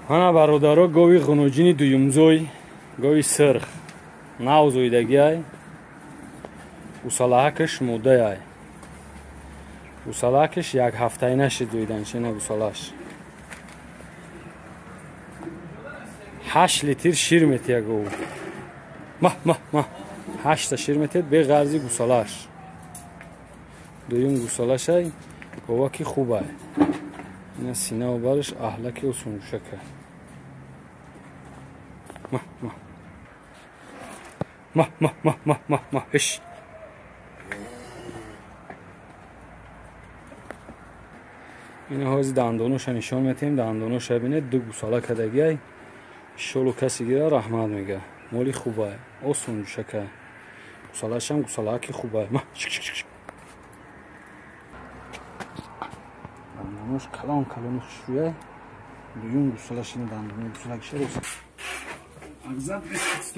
Ана бародаро, гови ғунуҷини дуюмзой, гови сирх, нав зоидагиай, гусалаакаш моддаай. Гусалаакаш як ҳафтаи нашид зоиданшина гусалааш. 8 литр шир метия гов. Ма ма ма. 8 шир метиҳад беғарзи гусалааш. Дуюм гусалашай говаки хубай. Ина синаву бараш аҳлаки осунҷӯшака. Ма ма. Ма ма ма ма ма ма. Ҳиш. Ина ҳози дандоноша нишон метиҳем, дандоноша бинед, ду гусала кадагиай. Шолу каси гира раҳмат мега. Моли хубай, осунҷӯшака. Гусалашам гусалааки хубай. Ма шик шик шик. Дандонош калон калони хушрӯяй. Дуюм гусалаш ина дандони гусалакиша рост. Агзат бес.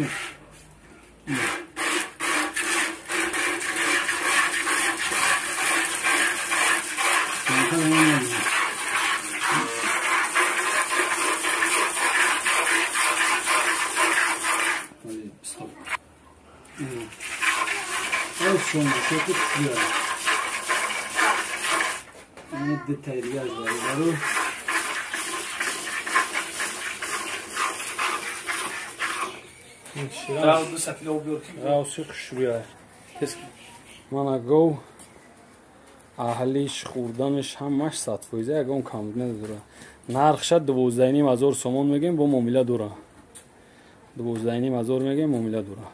Мана гов аҳлиш хӯрданаш ҳамаш 100%, ягон камбуд надора. Нархша 12,5 ҳазор сомон мегем, бо муомила дора. 12,5 ҳазор мегем, муомила дора.